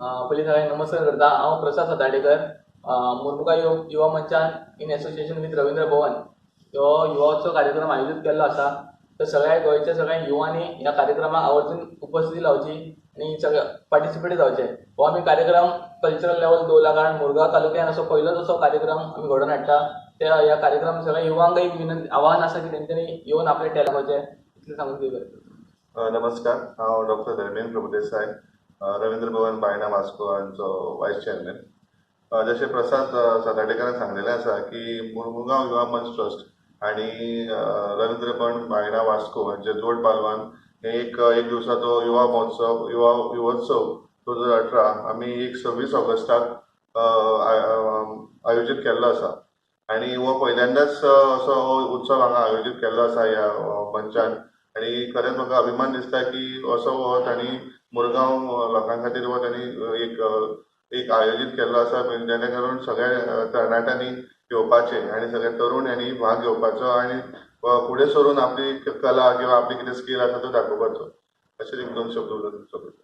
पयलीं सगळ्यांक नमस्कार करता. हांव प्रसाद सातार्डेकर, मुर्मुगांव युवा मंचान in association with Ravindra Bhavan हो युवोत्सव कार्यक्रम आयोजीत केल्लो आसा. तर सगळ्या गोंयच्या सगळ्या युवांनी ह्या कार्यक्रमाक आवर्जून उपस्थिती लावची आनी सगळे पार्टिसिपेट जावचे. हो आमी कार्यक्रम कल्चरल लेवल दवरला, कारण मुरगांव तालुक्यान असो पयलोच असो कार्यक्रम आमी घडोवन हाडटा. त्या ह्या कार्यक्रम सगळ्या युवांकय विनंती आव्हान आसा की तेंच्यांनी येवन आपले टॅलंट दाखोवचें, इतलें सांगून दिवपाक. नमस्कार, हांव डॉक्टर धर्मेंद्र प्रभुदेसाय, रवींद्र भवन बायणा वास्को हांचो वायस चेअरमॅन. जशें प्रसाद सातार्डेकरान सांगलेलें आसा की मुरमुगांव युवा मंच ट्रस्ट आनी रवींद्र भवन बायणा वास्को हांच्या जोड पालवान हे एक एक दिवसाचो युवा महोत्सव युवोत्सव 2018 आमी एक 26 ऑगस्टाक आयोजीत केल्लो आसा आनी हो पहिल्यांदाच असो हो उत्सव हांगा आयोजीत केल्लो आसा ह्या मंचान. आनी खरेंच म्हाका अभिमान दिसता की असो हो तांणी मुरगांव लोकां खातीर हो तांणी एक एक आयोजीत केल्लो आसा, जेणे करून सगळ्या तरणाट्यांनी येवपाचें आनी सगळे तरुण हांणी भाग घेवपाचो आनी फुडें सरून आपली कला किंवा आपली कितें स्कील आसा तो दाखोवपाचो. अशें एक दोन शब्द उलोवन सोंपयता.